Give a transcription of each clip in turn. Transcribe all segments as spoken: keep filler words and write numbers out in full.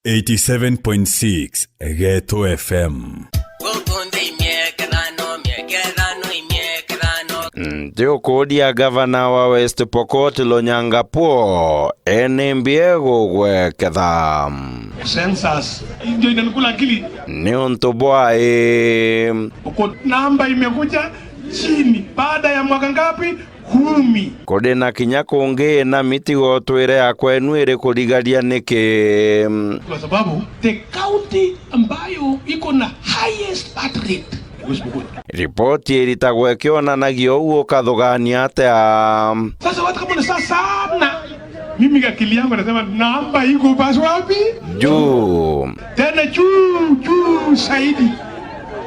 eighty-seven point six Geto F M. Guku nthi imiekethano, miekethano, imiekethano. Ndi ukuria gavana wa West Pokot, Lonyangapuo, ene mbi egugweketha. Census, ndio inanikula akili. Ni untu bwai? Uko namba imekuja chini baada ya mwaka ngapi? Kumi. Kuri na kinya kungi na mitigo twire ya kwenu iri kurigaria niki? Kwa sababu the county ambayo iko na highest birth rate ni West Pokot. Ripoti iritagwo ikionanagia uu ukathugania atia? Sasa watu kama ni sasa sana, mimi akili yangu nasema namba iko basi wapi? Juu. Tena juu, juu zaidi.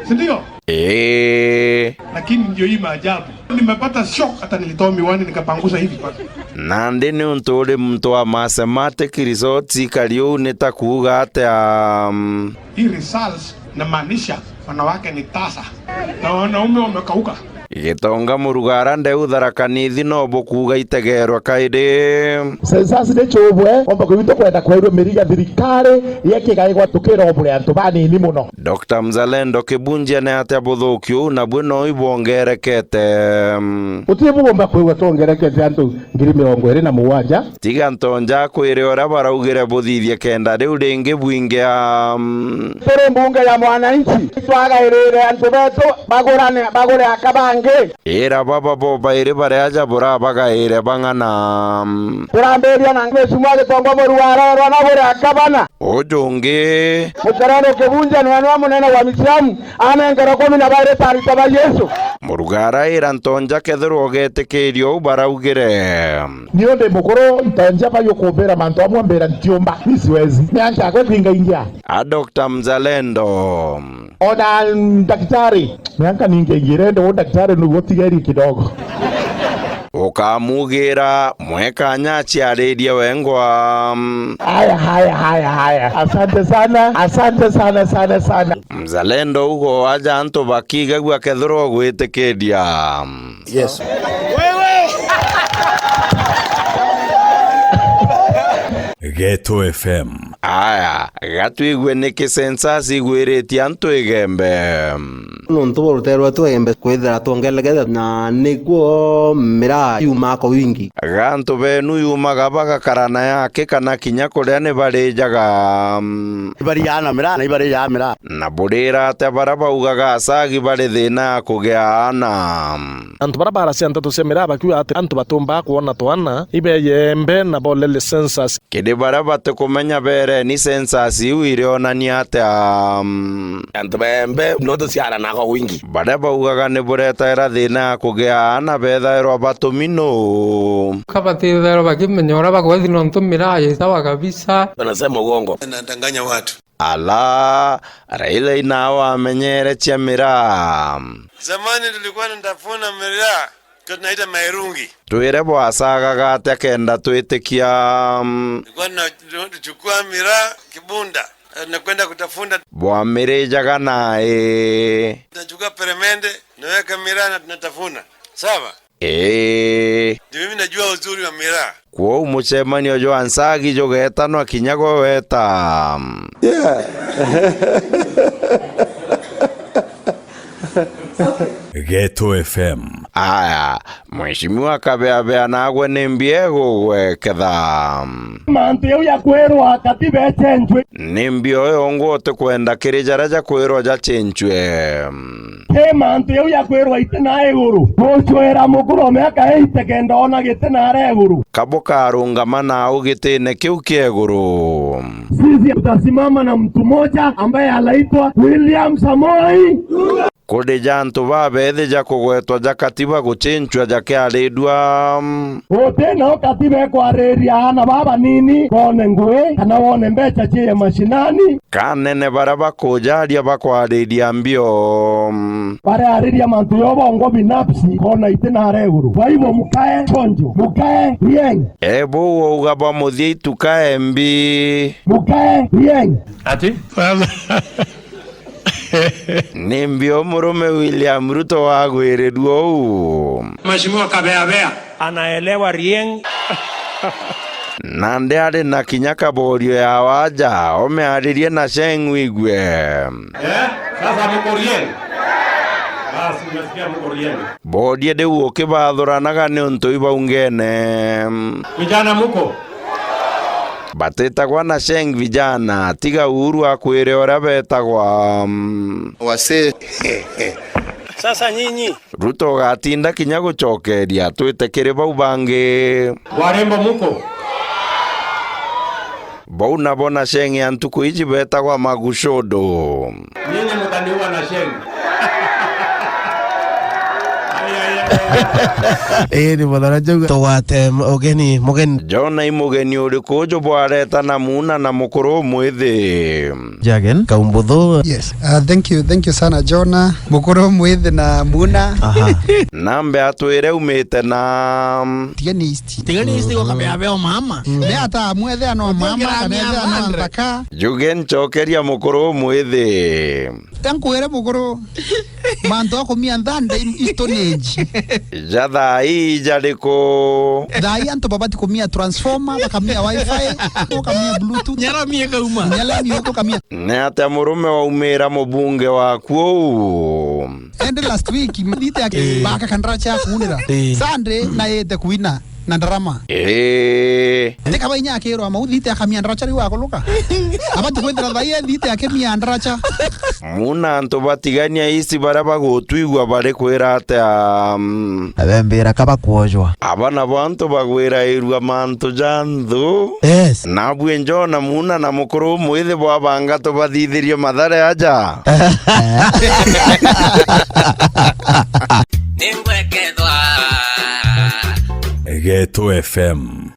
Si ndio? Ee. Lakini ndio hii maajabu. Nimepata shock, hata nilitoa miwani nikapangusa hivi kwanza. Nandi ni untu uri muntu wa mathematics, results ikari uu ni ta kuuga atia? Mm. Hii results inamaanisha wanawake ni tasa na wanaume wamekauka. Gitonga Murugara ndeu Tharaka Nithi no bukuuga itegerwa kairi. Census ni chubwe, omba kwitwa kwenda kwerua miriga thirikari yekigaigwa tukirobure antu banini muno. Doctor Mzalendo Kibunjia, ni atia buthuuki uu nabwo no ibwongerekete? Guti bugomba kwigua twongerekete antu ngiri mirongo iri na mugwanja. Tiga ntonja akwire uria baraugire buthithie kenda riu ringi bwingia. Turi mbunge ya mwananchi, twagairire antu betu bagurane, bagure aka bangi. Ira baba bobairi baria aja burabagaire bang'ana. Turambiria na Mheshimiwa Gitonga Murugara erwa na buria gavana. Uju ungi. Muterero Kibunja niwe niwe munene wa misiamu, anengerwa kumi na bairi tarita ba Yesu. Murugara ira ntonja kethirwa ugetikiria uu baraugire. Niu ndi mukuru, ntonja bayu kumbira mantu amwe mbira ntiumba, ni siwezi. Ni ancha akwe kwingaingia. A Doctor Mzalendo. Ona ndagitari, mianka ningi ngire ndi u ndagitari niguo tigeri kidogo. Ukamugira mwekanya aciaririe wengwa. Haya, haya, haya, haya. Asante sana, asante sana, sana, sana. Mzalendo ugo aja antu bakigagua kethirwa gwitikiria. Yes. Geto F M. Aya, gatwigue niki census igwiritie antu igembe. Nontu bwa rutere rwetu igembe kwithira twongererekete, na nikuo miraa yumaa kwa wingi. Gantu benu yumaga bagakara na yaki kana kinya kuria ni barijaga? Ibarijaga na miraa na ibarijaa miraa. Na burira atia baria baugaga acagi bari thina ya kugia aana? Antu baria baracia nteto cia miraa bakiuga ati antu batumbaa kwona twana, ibeeye mbe na bolele census. Kiri baria batikumenya, bereni census iu irionania atia? Antu ba embe no tuciaranaga wingi. Baria baugaga ni buretaira thina ya kugia aana bethairwa batumi nuu? Kabatithairwa bakimenya uria bagwethi nontu miraa yi sawa kabisa. Wanasema uongo. Anadanganya watu. Ala, Raila ina wamenyere cia miraa. Zamani tulikuwa tunatafuna miraa, kwa tunaita mairungi. Twire bwacagaga atia kenda twitikia? Tulikuwa tunachukua miraa kibunda, na tunakwenda kutafuna. Bwamirijaga nai? Tunachukua peremende, tunaweka miraa na tunatafuna. Sawa? Ee. Ndio mimi najua uzuri wa miraa. Kwou mucemanio jwa ncagi jugetanwa kinya gwe weta. Yeah. Geto F M. Aya, Mheshimiwa Kabeabea, nagwe ni mbi egugweketha? Mantu jau ya kwirwa katiba icenjwe. Ni mbi uyu ungi utikwenda kiri jaria jakwirwa jacenjwe? Ti mantu jau ya kwirwa iti na iguru. Gucwira mukuru o miaka eighty kenda ona giti na aria iguru. Ka bukarungama nau gitine kiu kia iguru? Sisi tutasimama na mtu moja ambaye anaitwa William Samoei. Kuri ja antu babethi ja kugwetwa ja katiba gucenjua jakiarirua. Guti nao katiba ikwariria aana baba nini, bone ngui, kana wone mbeca ciiye mashinani. Ka anene baria bakujaria bakwariria mbio. Bariariria mantu jo bongwa binafsi, bona iti na aria iguru. Kwa hivyo, mkae chonjo, mkae rieng. Ebu wauga bwa muthia itukae mbi. Mkae rieng. Ati? Ni mbi u murume William Ruto wagwirirua uu? Mheshimiwa Kabeabea. Anaelewa rieng. Nandi ari na kinya kaborio ya waja, omearirie na Sheng wigue. Eh? Sasa mko Rieng? Basi, umesikia, mko Rieng. Borie riu ukibathuranaga niuntu ibaungene. Vijana mko? Batitagwa na Sheng vijana, tiga Uhuru akwire uria betagwa. Wasee. Sasa nyinyi. Ruto ugatinda kinya gucokeria, twite kiri bau bangi. Warembo muko? Bau nabo na Sheng ya ntuku iji betagwa magushodo. Nyinyi mutaniua na Sheng. Ai, ai, ai, ai. Ii ni muthara njauga tugwate m-, ugeni, mugeni. Jona i mugeni uriku uju bwareta na Muna na mukuru umwithi? Jagen, Kaumbuthu. Yes. Uh, thank you, thank you sana, Jona. Mukuru umwithi na Muna. Aha. Nambe atwire umite na Tigania East. Tigania East gukabea beo mama. Mm. Ni ata mwethe ano mama, kana ethe ano nthaka. Juge ncokeria mukuru umwithi. Tankwire mukuru, mantu akumia nthande in Stone Age. Ja thaa ii jariku? Thaa ii antu babati kumia transformer, bakamia wifi, ukamia bluetooth. Nyarami ikauma. Nyarami ukamia. Ni atia murume waumira mubunge waku uu? Ende last week, thite yake baka kandara cha kuunira. Ii. Sunday na yete kuina na ndarama. Ii. Tika bainya akirwa mau thite akamia ndaracha riu akuluka. Abati kwithira thaie thite akimia ndaracha. Muna antu batigania isi baria bagutwigua bari kwira atia, mm. Abembira kaba kwojwa. Aba nabo antu bagwirairua mantu ja nthu. Yes. Nabui Njona Muna na mukuru umwithi bwabanga tubathithirie mathare aja. Ningwekethwa. Geto F M.